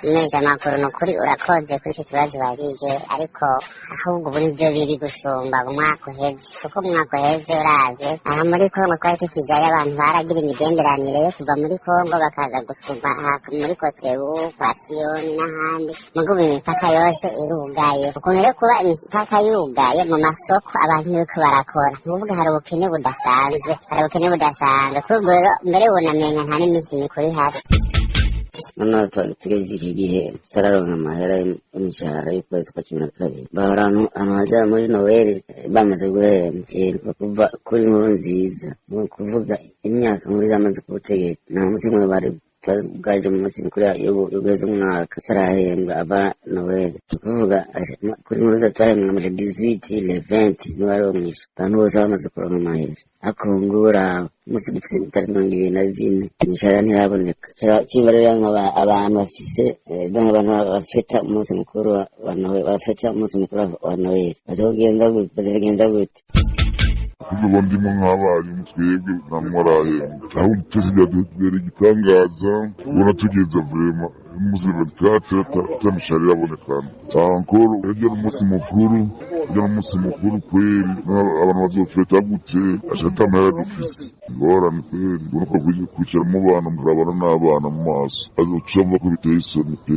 Umumenyeshamakuru, ni ukuri urakoze kuri icyo kibazo ubajije, ariko ahubwo ubu nibyo biri gusumba mu mwaka uheze, kuko mu mwaka uheze uraze aha muri Kongo twari tukijayo, abantu baragira imigenderanire yo kuva muri Kongo bakaza gusuma aha muri Kotebu kwa Siyoni n'ahandi. Mugo ubu imipaka yose irugaye. Ukuntu rero kuba imipaka yugaye, mu masoko abantu ntibiko barakora, ni ukuvuga hari ubukene budasanzwe, hari ubukene budasanzwe. Kuri ubwo rero mbere wonamenga nta n'iminsi mikuru ihari. Noneho twari tugeze iki gihe tutararonka amahera y'imishahara y'ukwezi kwa 12. Bahora ahantu haja muri Noweli bamaze guhembwa. Kuva kuri Nkurunziza, ni ukuvuga imyaka Nkurunziza amaze ku butegetsi, nta munsi umwe bari bwaje mu minsi mikuru yo guheza umwaka tutarahembwa aba Noweli. Ni ukuvuga kuri Nkurunziza twahembwa amaja 18, le 20 niwe ari mwisha, abantu bose bamaze kuronka amahera. Ariko ubu ngubu uraba umunsi dufise itariki 24, imishahara ntiraboneka. Kimba rero abantu bafise donc abantu bafeta umunsi mukuru wa Noel, bafeta umunsi mukuru wa Noel, bazogenza gute? Bazobigenza gute? Kuko ndimo nk'abarimu, twebwe nta mwarahembwa, aho perezida yatubera igitangaza ubona tugeza vraiment umunsi 24 atamishahara irabonekana encore. Ejo ni umunsi mukuru, ejo ni umunsi mukuru kweri. Abantu bazofeta gute ashaka amahera dufise? Ingorane kweri. Ubona ko kwicara mu bana, murabana n'abana mu maso, azoca ko biteye isoni pe.